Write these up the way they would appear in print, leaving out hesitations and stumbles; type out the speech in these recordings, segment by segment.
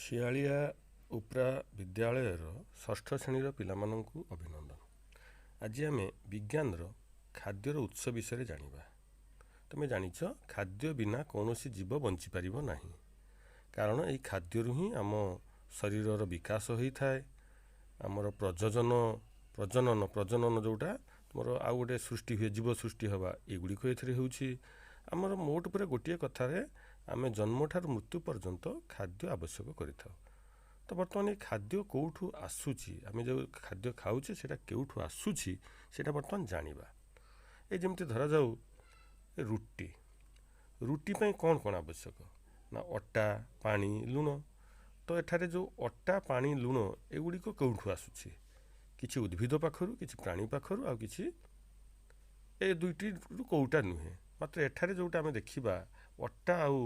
ଶିଆଳିଆ ଉପ୍ରା ବିଦ୍ୟାଳୟର ଷଷ୍ଠ ଶ୍ରେଣୀର ପିଲାମାନଙ୍କୁ ଅଭିନନ୍ଦନ। ଆଜି ଆମେ ବିଜ୍ଞାନର ଖାଦ୍ୟର ଉତ୍ସ ବିଷୟରେ ଜାଣିବା। ତୁମେ ଜାଣିଛ, ଖାଦ୍ୟ ବିନା କୌଣସି ଜୀବ ବଞ୍ଚିପାରିବ ନାହିଁ, କାରଣ ଏଇ ଖାଦ୍ୟରୁ ହିଁ ଆମ ଶରୀରର ବିକାଶ ହୋଇଥାଏ। ଆମର ପ୍ରଯୋଜନ ପ୍ରଜନନ ପ୍ରଜନନ ଯେଉଁଟା ତୁମର ଆଉ ଗୋଟେ ସୃଷ୍ଟି ହୁଏ, ଜୀବ ସୃଷ୍ଟି ହେବା, ଏଗୁଡ଼ିକ ଏଥିରେ ହେଉଛି। ଆମର ମୋଟ ଉପରେ ଗୋଟିଏ କଥାରେ ଆମେ ଜନ୍ମଠାରୁ ମୃତ୍ୟୁ ପର୍ଯ୍ୟନ୍ତ ଖାଦ୍ୟ ଆବଶ୍ୟକ କରିଥାଉ। ତ ବର୍ତ୍ତମାନ ଏ ଖାଦ୍ୟ କେଉଁଠୁ ଆସୁଛି, ଆମେ ଯେଉଁ ଖାଦ୍ୟ ଖାଉଛେ ସେଇଟା କେଉଁଠୁ ଆସୁଛି, ସେଇଟା ବର୍ତ୍ତମାନ ଜାଣିବା। ଏ ଯେମିତି ଧରାଯାଉ ରୁଟି। ରୁଟି ପାଇଁ କ'ଣ କ'ଣ ଆବଶ୍ୟକ ନା ଅଟା, ପାଣି, ଲୁଣ। ତ ଏଠାରେ ଯେଉଁ ଅଟା, ପାଣି, ଲୁଣ ଏଗୁଡ଼ିକ କେଉଁଠୁ ଆସୁଛି? କିଛି ଉଦ୍ଭିଦ ପାଖରୁ, କିଛି ପ୍ରାଣୀ ପାଖରୁ, ଆଉ କିଛି ଏ ଦୁଇଟିରୁ କେଉଁଟା ନୁହେଁ। ମାତ୍ର ଏଠାରେ ଯେଉଁଟା ଆମେ ଦେଖିବା, ଅଟା ଆଉ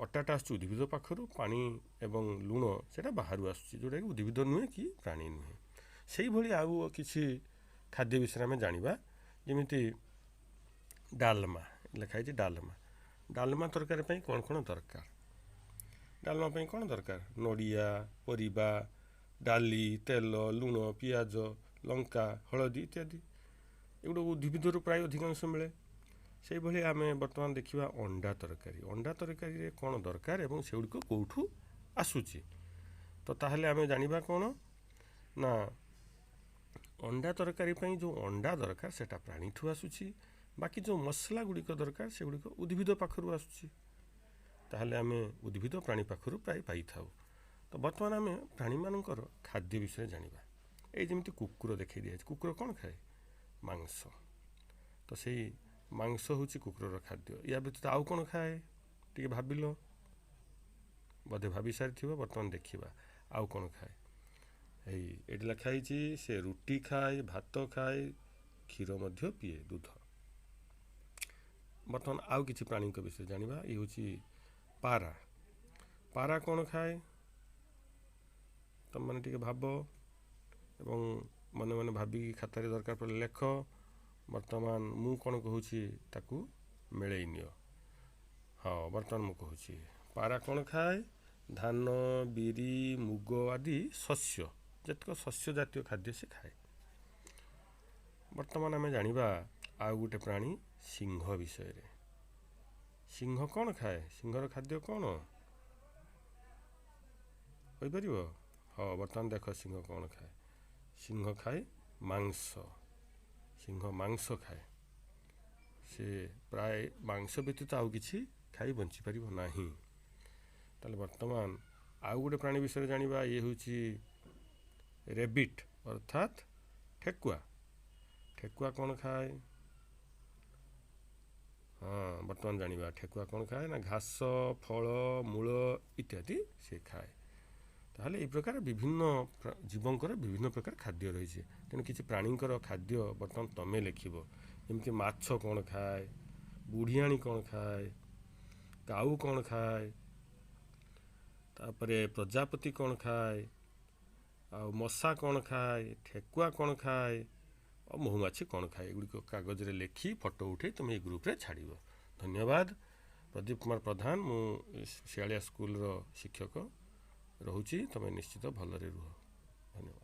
ଅଟାଟା ଆସୁଛି ଉଦ୍ଭିଦ ପାଖରୁ, ପାଣି ଏବଂ ଲୁଣ ସେଇଟା ବାହାରୁ ଆସୁଛି, ଯେଉଁଟାକି ଉଦ୍ଭିଦ ନୁହେଁ କି ପ୍ରାଣୀ ନୁହେଁ। ସେଇଭଳି ଆଉ କିଛି ଖାଦ୍ୟ ବିଷୟରେ ଆମେ ଜାଣିବା, ଯେମିତି ଡାଲମା ଲେଖା ହେଇଛି। ଡାଲମା, ଡାଲମା ତରକାରୀ ପାଇଁ କ'ଣ କ'ଣ ଦରକାର? ଡାଲମା ପାଇଁ କ'ଣ ଦରକାର? ନଡ଼ିଆ, ପରିବା, ଡାଲି, ତେଲ, ଲୁଣ, ପିଆଜ, ଲଙ୍କା, ହଳଦୀ ଇତ୍ୟାଦି। ଏଗୁଡ଼ିକ ଉଦ୍ଭିଦରୁ ପ୍ରାୟ ଅଧିକାଂଶ ମିଳେ। ସେଇଭଳି ଆମେ ବର୍ତ୍ତମାନ ଦେଖିବା ଅଣ୍ଡା ତରକାରୀ। ଅଣ୍ଡା ତରକାରୀରେ କ'ଣ ଦରକାର ଏବଂ ସେଗୁଡ଼ିକ କେଉଁଠୁ ଆସୁଛି? ତ ତାହେଲେ ଆମେ ଜାଣିବା କ'ଣ ନା ଅଣ୍ଡା ତରକାରୀ ପାଇଁ ଯେଉଁ ଅଣ୍ଡା ଦରକାର ସେଇଟା ପ୍ରାଣୀଠୁ ଆସୁଛି, ବାକି ଯେଉଁ ମସଲା ଗୁଡ଼ିକ ଦରକାର ସେଗୁଡ଼ିକ ଉଦ୍ଭିଦ ପାଖରୁ ଆସୁଛି। ତାହେଲେ ଆମେ ଉଦ୍ଭିଦ ପ୍ରାଣୀ ପାଖରୁ ପ୍ରାୟ ପାଇଥାଉ। ତ ବର୍ତ୍ତମାନ ଆମେ ପ୍ରାଣୀମାନଙ୍କର ଖାଦ୍ୟ ବିଷୟରେ ଜାଣିବା। ଏଇ ଯେମିତି କୁକୁର ଦେଖାଇ ଦିଆଯାଇଛି। କୁକୁର କ'ଣ ଖାଏ? ମାଂସ। ତ ସେଇ ମାଂସ ହେଉଛି କୁକୁରର ଖାଦ୍ୟ। ୟା ବ୍ୟତୀତ ଆଉ କ'ଣ ଖାଏ ଟିକେ ଭାବିଲ। ବୋଧେ ଭାବି ସାରିଥିବ। ବର୍ତ୍ତମାନ ଦେଖିବା ଆଉ କ'ଣ ଖାଏ। ଏଇ ଏଇଠି ଲେଖା ହେଇଛି, ସେ ରୁଟି ଖାଏ, ଭାତ ଖାଏ, କ୍ଷୀର ମଧ୍ୟ ପିଏ, ଦୁଧ। ବର୍ତ୍ତମାନ ଆଉ କିଛି ପ୍ରାଣୀଙ୍କ ବିଷୟରେ ଜାଣିବା। ଇଏ ହେଉଛି ପାରା। ପାରା କ'ଣ ଖାଏ? ତୁମେମାନେ ଟିକେ ଭାବ ଏବଂ ମନେ ମନେ ଭାବିକି ଖାତାରେ ଦରକାର ପଡ଼ିଲେ ଲେଖ। ବର୍ତ୍ତମାନ ମୁଁ କ'ଣ କହୁଛି ତାକୁ ମିଳେଇ ନିଅ। ହଁ, ବର୍ତ୍ତମାନ ମୁଁ କହୁଛି ପାରା କ'ଣ ଖାଏ? ଧାନ, ବିରି, ମୁଗ ଆଦି ଶସ୍ୟ, ଯେତିକ ଶସ୍ୟ ଜାତୀୟ ଖାଦ୍ୟ ସେ ଖାଏ। ବର୍ତ୍ତମାନ ଆମେ ଜାଣିବା ଆଉ ଗୋଟେ ପ୍ରାଣୀ ସିଂହ ବିଷୟରେ। ସିଂହ କ'ଣ ଖାଏ? ସିଂହର ଖାଦ୍ୟ କ'ଣ କହିପାରିବ? ହଁ, ବର୍ତ୍ତମାନ ଦେଖ ସିଂହ କ'ଣ ଖାଏ। ସିଂହ ଖାଏ ମାଂସ। ସିଂହ ମାଂସ ଖାଏ। ସେ ପ୍ରାୟ ମାଂସ ବ୍ୟତୀତ ଆଉ କିଛି ଖାଇ ବଞ୍ଚିପାରିବ ନାହିଁ। ତାହେଲେ ବର୍ତ୍ତମାନ ଆଉ ଗୋଟେ ପ୍ରାଣୀ ବିଷୟରେ ଜାଣିବା। ଇଏ ହେଉଛି ରେବିଟ୍, ଅର୍ଥାତ୍ ଠେକୁଆ। ଠେକୁଆ କ'ଣ ଖାଏ? ହଁ, ବର୍ତ୍ତମାନ ଜାଣିବା ଠେକୁଆ କ'ଣ ଖାଏ ନା ଘାସ, ଫଳ, ମୂଳ ଇତ୍ୟାଦି ସେ ଖାଏ। ତାହେଲେ ଏଇ ପ୍ରକାର ବିଭିନ୍ନ ଜୀବଙ୍କର ବିଭିନ୍ନ ପ୍ରକାର ଖାଦ୍ୟ ରହିଛି। ତେଣୁ କିଛି ପ୍ରାଣୀଙ୍କର ଖାଦ୍ୟ ବର୍ତ୍ତମାନ ତମେ ଲେଖିବ, ଯେମିତି ମାଛ କ'ଣ ଖାଏ, ବୁଢ଼ିଆଣୀ କ'ଣ ଖାଏ, କାଉ କ'ଣ ଖାଏ, ତାପରେ ପ୍ରଜାପତି କ'ଣ ଖାଏ, ଆଉ ମଶା କ'ଣ ଖାଏ, ଠେକୁଆ କ'ଣ ଖାଏ, ଆଉ ମହୁମାଛି କ'ଣ ଖାଏ। ଏଗୁଡ଼ିକ କାଗଜରେ ଲେଖି ଫଟୋ ଉଠାଇ ତୁମେ ଏଇ ଗ୍ରୁପରେ ଛାଡ଼ିବ। ଧନ୍ୟବାଦ। ପ୍ରଦୀପ କୁମାର ପ୍ରଧାନ, ମୁଁ ଶିଆଳିଆ ସ୍କୁଲର ଶିକ୍ଷକ ରହୁଛି। ତୁମେ ନିଶ୍ଚିତ ଭଲରେ ରୁହ। ଧନ୍ୟବାଦ।